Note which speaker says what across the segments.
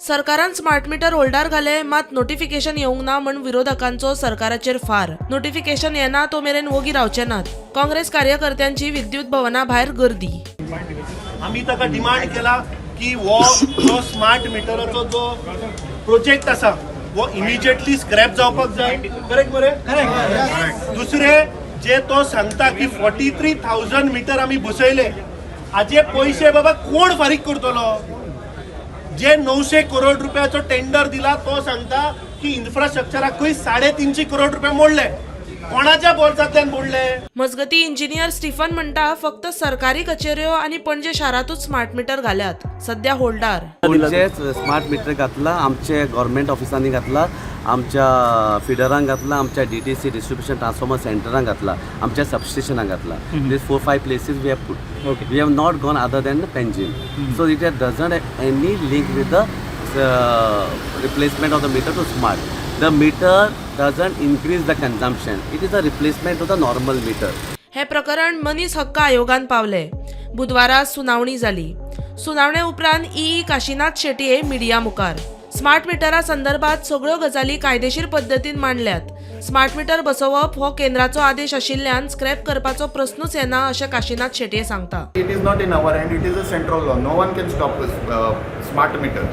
Speaker 1: सरकारान smart meter holder घाले मात नोटिफिकेशन येवंक ना म्हण विरोधकांचो सरकाराचेर फार. नोटिफिकेशन येना तो मेरेन वोगी रावचे नात. काँग्रेस कार्यकर्त्यांची विद्युत भवना भायर गर्दी.
Speaker 2: आमी ताका डिमांड केला की हो जो स्मार्ट मिटराचो जो प्रोजेक्ट आसा हो इमिजिएटली स्क्रॅप जावपाक जाय. करेक्ट मरे? दुसरे जे तो सांगता की 43,000 मिटर आमी बसयले, हाजे पयशे बाबा कोण फारीक करतलो? जे 900 करोड रुपयाचो टेंडर दिला तो सांगता की इन्फ्रास्ट्रक्चराकूय 350 करोड रुपया मोडले. कोणाच्या बोल्सांतल्यान मोडले?
Speaker 1: मजगती, इंजिनियर स्टीफन म्हणटा, फक्त सरकारी कचेऱ्यो आनी पणजे शारातूच स्मार्ट मिटर घाल्यात, सध्या होल्डार.
Speaker 3: म्हणजेच स्मार्ट मिटर घातला, आमचे गव्हर्मेंट ऑफिसांनी घातला, आमच्या फिडरांक घातला, आमच्या डीटीसी डिस्ट्रिब्युशन ट्रान्सफॉर्मर सेंटरांक घातला, आमच्या सबस्टेशनाक घातला. These four five places we have put. We have not gone other than Panjim, so it doesn't any link with the replacement of the meter to smart. The meter doesn't increase the consumption. It is a replacement to the normal meter.
Speaker 1: हे प्रकरण मनीस हक्क आयोगान पावले. बुधवारा सुनावणी जाली. सुनावणे उपरांत ई काशीनाथ शेटये मिडिया मुखार स्मार्ट मिटरा संदर्भात सगळ्यो गजाली कायदेशीर पद्दतीन मांडल्यात. स्मार्ट मिटर बसोवप हो केंद्राचो आदेश आशिल्ल्यान स्क्रॅप करपाचो प्रस्नूच येना अशें काशीनाथ शेटये सांगता.
Speaker 4: It is not in our hand, it is a central law. No one can stop this smart meter.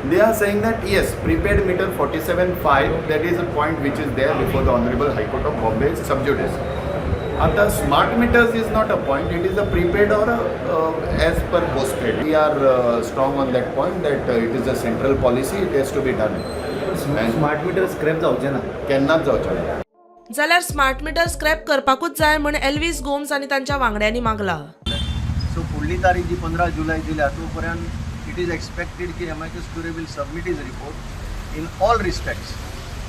Speaker 4: They are saying that yes, prepaid meter 47.5, that is a point which is there before the Honorable High Court of Bombay, sub judice. आता smart meters is not a point, it is a prepaid or a, as per postpaid. We are strong on that point that it is a central policy, it has to be done. And
Speaker 5: smart meter scrap जावचें ना.
Speaker 4: केन्नाच जावचें ना.
Speaker 1: जाल्यार smart meter scrap करपाकूच जाय म्हण Elvis Gomes आनी तांच्या वांगड्यांनी मागला.
Speaker 5: सो फुडली तारीख जी 15 जुलय दिल्या, तो पर्यंत it is expected की amicus curiae will submit his report in all respects.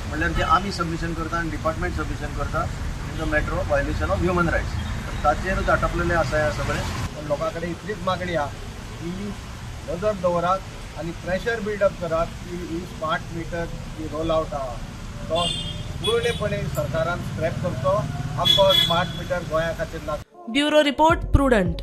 Speaker 5: म्हणल्यार जे आमी सबमिशन करता आनी डिपार्टमेंट सबमिशन करता in the matter of violation of human rights, तर ताचेरूच आटपलेलें आसा हें सगळें.
Speaker 6: पण लोकां कडेन इतलीच मागणी आहा की नजर दवरात आनी प्रेशर बिल्डअप करात की ही स्मार्ट मिटर जी रोल आवट आहा तो पूर्णपणे सरकारान स्क्रॅप करचो. आमकां स्मार्ट मिटर गोंया खातीर नाका.
Speaker 1: Bureau report, prudent.